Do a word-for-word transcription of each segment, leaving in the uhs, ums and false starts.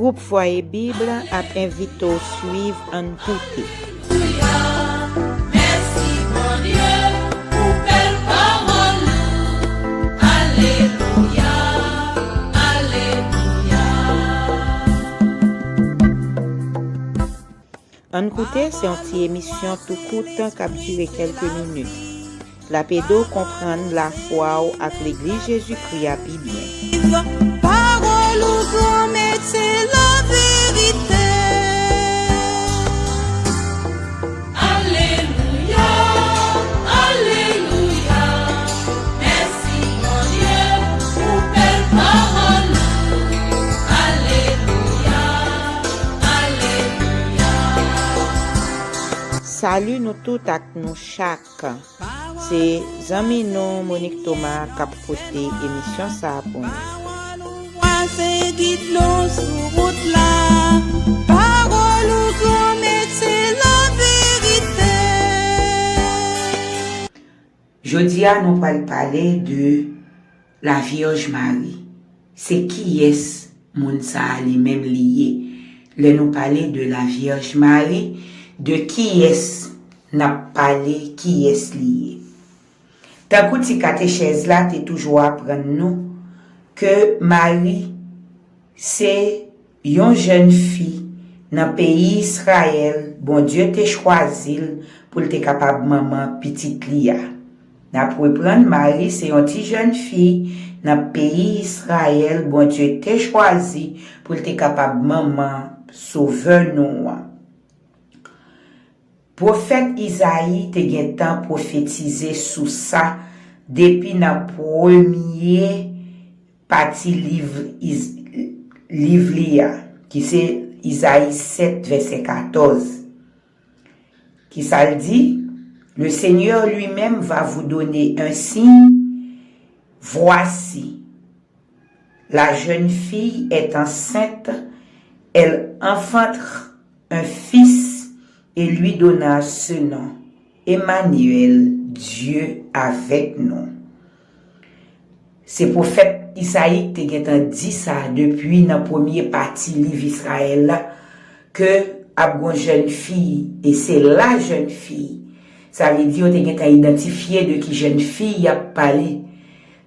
Gwoup Fwaye Bib ap envite w swiv Ann Koute. Mèsi Bondye pou bèl pawòl ou. Alelouya, alelouya. Ann Koute se yon ti emisyon tou kout k ap dire kèlke minit. L ap ede w konprann lafwa w ak Legliz Jezikri a pi byen. Pawòl ou granmèt se laverite. Alelouya, alelouya. Mèsi Bondye pou bèl pawòl ou. Alelouya, alelouya. Sali nou tout ak nou chak. Se zanmi nou Monique Thomas k ap pote emisyon sa a pou nou. Pawòl ou vwa se gid nou sou wout la. Pawòl ou granmèt se laverite. Jodi a nou pral pale de la Vierge Marie. Se kiyès moun sa a li menm li ye? Lè nou pale de la Vierge Marie, de kiyès n ap pale, kiyès li ye? Tankou ti katechèz la te toujou aprann nou ke Mari se yon jèn fi nan peyi Izrayèl, Bondye te chwazi l pou l te kapab manman pitit li a. N ap reprann, Mari se yon ti jèn fi nan peyi Izrayèl, Bondye te chwazi pou l te kapab manman Sovè nou an. Pwofèt Izayi te gentan pwofetize sou sa depi nan premye pati liv, Iz, liv li a, ki se Izayi sèt, vèsè katòz. Kisa l di? Le Seigneur lui-même va vous donner un signe. Voici, la jeune fille est enceinte, elle enfantera un fils et lui donnera ce nom, Emmanuel, Dieu avec nous. Se pwofèt Izayi k te gentan di sa depi nan premye pati liv Izrayèl la, ke ap gon jèn fi, e se la jèn fi. Sa vle di yo te gentan idantifye de ki jèn fi y ap pale.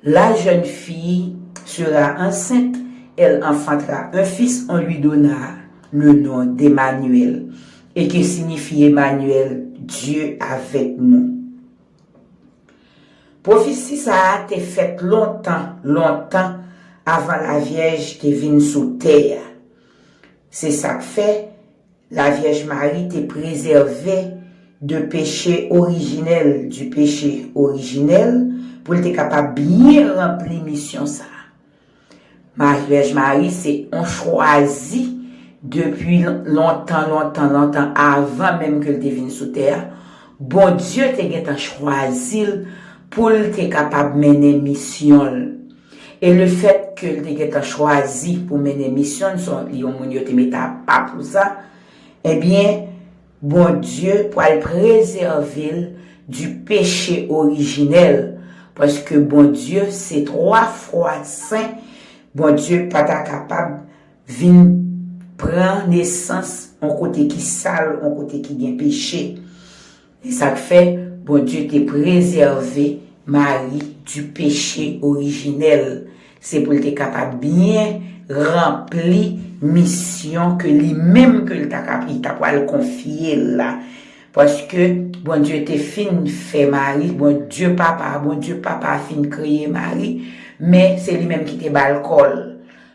La jeune fille sera enceinte, elle enfantera un fils, on lui donnera le nom d'Emmanuel, et que signifie Emmanuel, Dieu avec nous. Pwofesi sa a te fèt lontan, lontan avan Lavyèj te vin sou tè a. Se sa k fè Lavyèj Mari te prezève de peche orijinèl, du péché originel, pou l te kapab byen ranpli misyon sa a. Maryaj Mari se yon chwazi depi lontan, lontan, lontan, avan menm ke l te vin sou tè a. Bondye te gentan chwazi l pou l te kapab mennen misyon l. E lefèt ke l te gentan chwazi pou mennen misyon l, se yon moun yo te mete apa pou sa, ebyen, Bondye pral prezève l du péché originel, paske Bondye se twa fwa sen, Bondye pa ta kapab vin pran nesans yon kote ki sal, yon kote ki gen peche. E sa k fè Bondye te prezève Mari du péché originel. Se pou l te kapab byen ranpli misyon ke li menm ke l ta kap, li ta pral konfye l la. Paske Bondye te fin fè Mari, Bondye Papa, Bondye Papa fin kreye Mari, men se li menm ki te ba l kò l.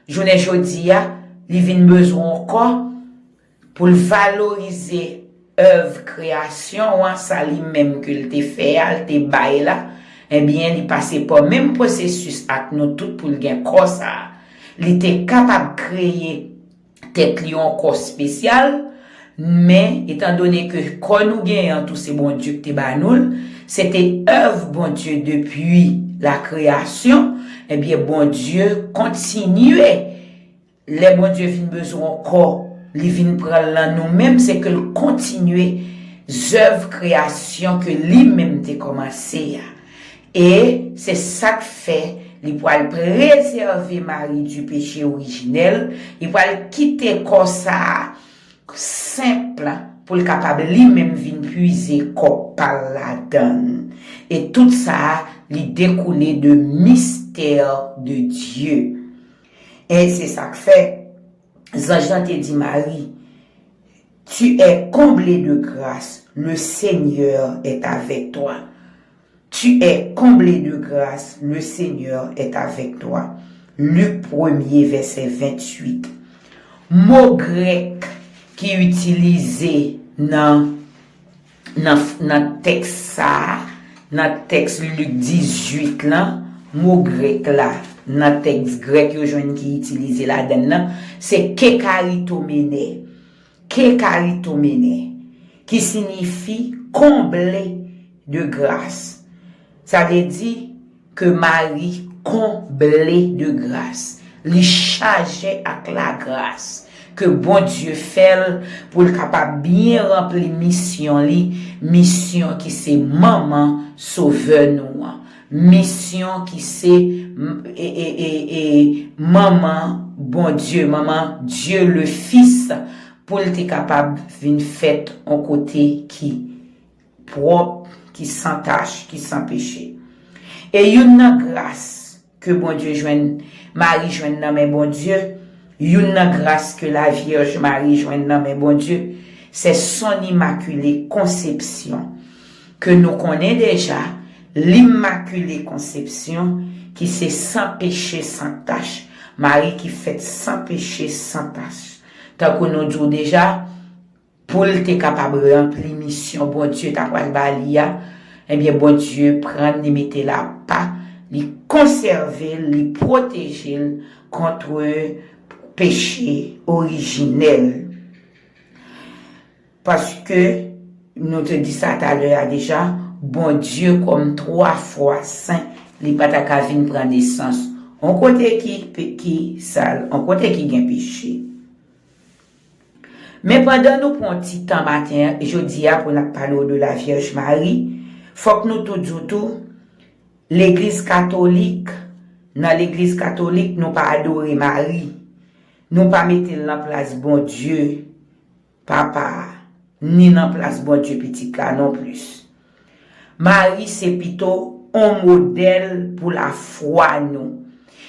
Jounen jodi a, li vin bezwen yon kò pou l valorize èv kreyasyon an, sa li menm ke l te fè a, l te bay la, ebyen, li pase pa menm pwosesis ak nou tout pou l gen kò sa a. Li te kapab kreye tèt li yon kò espesyal, men, etandone ke kò nou genyen an tou se Bondye ki te ba nou l, se te èv Bondye depi la kreyasyon, ebyen, Bondye kontinye Lè Bondye vin bezwen yon kò, li vin pran l nan nou menm, se ke l kontinye zèv kreyasyon ke li menm te kòmanse a. E se sa k fè Li pral prezève Mari di peche orijinèl. Li pral kite kò sa a senp pou l kapab li menm vin puize kò pa l ladan l. E tout sa a, li dekoule de mistè de Dye. E se sa k fè, zanj lan te di Mari, Tu es comblée de grâce, le Seigneur est avec toi. Tu es comblée de grâce, le Seigneur est avec toi. Lik premye, vèsè venntuit. Mo grèk ki itilize nan, nan, nan tèks sa a, nan tèks Lik dizuit lan, mo grèk la, nan tèks grèk yo jwenn ki itilize ladan l nan, se kekaritomene. Kekaritomene, ki siyifi konble de gras. Sa vle di ke Mari konble de gras. Li chaje ak lagras ke Bondye fè l pou l kapab byen ranpli misyon li, misyon ki se manman Sovè nou an. Misyon ki se, e, e, e, e, manman Bondye, manman Dye le Fis, pou l te kapab vin fèt yon kote ki pwòp, ki san tach, ki san peche. E youn nan gras ke Bondye jwenn, Mari jwenn nan men Bondye, youn nan gras ke la Vyèj Mari jwenn nan men Bondye, se son imakile konsepsyon, ke nou konnen deja, limakile konsepsyon, ki se san peche, san tach. Mari ki fèt san peche, san tach. Tankou nou di w deja, pou l te kapab ranpli misyon Bondye ta pral ba li a, ebyen, Bondye pran l, li mete l apa, li konsève l, li pwoteje l kont peche orijinèl. Paske, nou te di sa talè a deja, Bondye kòm twa fwa sen, li pa ta ka vin pran nesans yon kote ki, ki sal, yon kote ki gen peche. Men pandan nou pran yon ti tan maten, jodi a, pou n ap pale w de la Vyèj Mari, fòk nou tou di w tou, Legliz Katolik, nan Legliz Katolik, nou pa adore Mari. Nou pa mete l nan plas Bondye, Papa a, ni nan plas Bondye Pitit la nonplis. Mari se pito on modèl pou lafwa nou.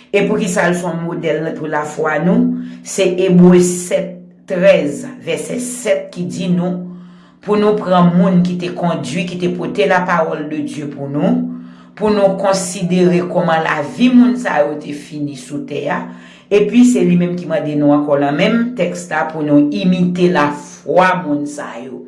E poukisa l se on modèl pou lafwa nou? Se Ebre sèt trèz, vèsè sèt ki di nou, pou nou pran moun ki te kondui, ki te pote lapawòl de Dye pou nou, pou nou konsidere kòman lavi moun sa yo te fini sou tè a, epi se li menm ki mande nou ankò nan menm tèks la pou nou imite lafwa moun sa yo.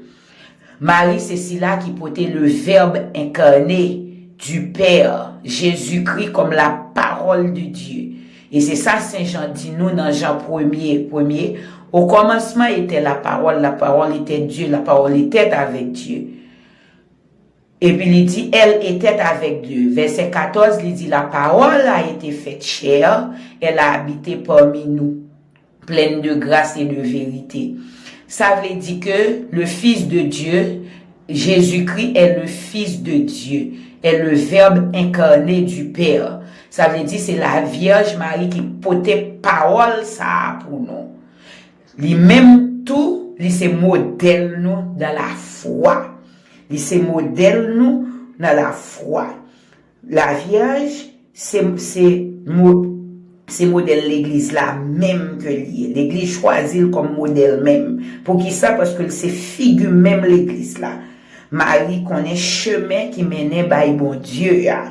Mari se sila ki pote le Verbe incarné du Père, Jésus-Christ comme la parole de Dieu. E se sa Sen Jan di nou nan Jan premye, premye, Au commencement était la parole, la parole était Dieu, la parole était avec Dieu. Epi li di, Elle était avec Dieu. Vèsè katòz, li di, La parole a été faite chair, elle a habité parmi nous, pleine de grâce et de vérité. Sa vle di ke le Fils de Dieu, Jésus-Christ est le Fils de Dieu, est le Verbe incarné du Père. Sa vle di se la Vyèj Mari ki pote pawòl sa a pou nou. Li menm tou, li se modèl nou nan lafwa. Li se modèl nou nan lafwa. La Vyèj, se, se mo-, se modèl legliz la menm ke li ye. Legliz chwazi l kòm modèl menm. Poukisa? Paske l se figi menm legliz la. Mari konnen chemen ki mennen bay Bondye a.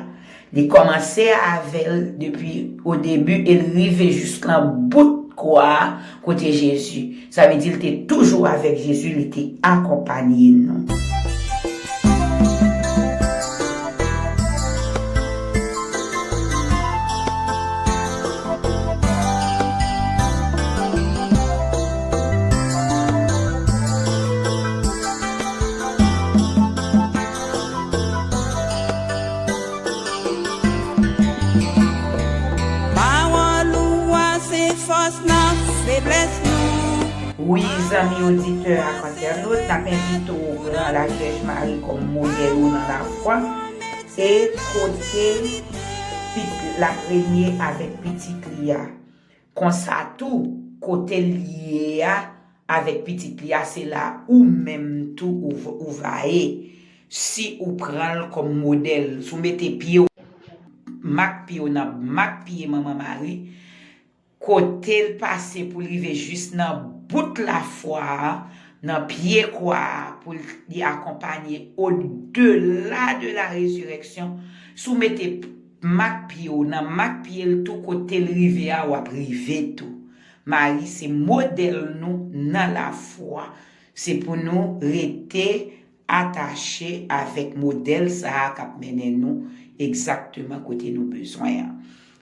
Li kòmanse avè l depi o debi e l rive jis nan bout kwa a kote Jezi. Sa vle di l te toujou avèk Jezi, li te akonpaye nou. Pawòl ou a se fòs nan feblès nou. Wi, zanmi oditè ak entènot, n ap envite w pran la Vyèj Mari kòm modèl ou nan lafwa. E kote l ap renye avèk pitit li a. Konsa tou, kote l ye a avèk pitit li a, se la ou menm tou ou, ou va ye. Si ou pran l kòm modèl, si w mete pye w, mak pye w nan mak pye Manman Mari, kote l pase pou l rive jis nan bout lafwa a, nan pye kwa a, pou li akonpanye au-delà de la résurrection. Si w mete mak pye w nan mak pye l tou, kote l rive a, w ap rive tou. Mari se modèl nou nan lafwa. Se pou nou rete atache avèk modèl sa a k ap mennen nou egzakteman kote nou bezwen an.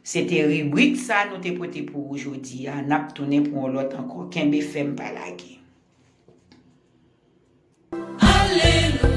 Se te ribrik sa nou te pote pou ou jodi a. N ap tounen pou yon lòt ankò. Kenbe fèm, pa lage. Alelouya.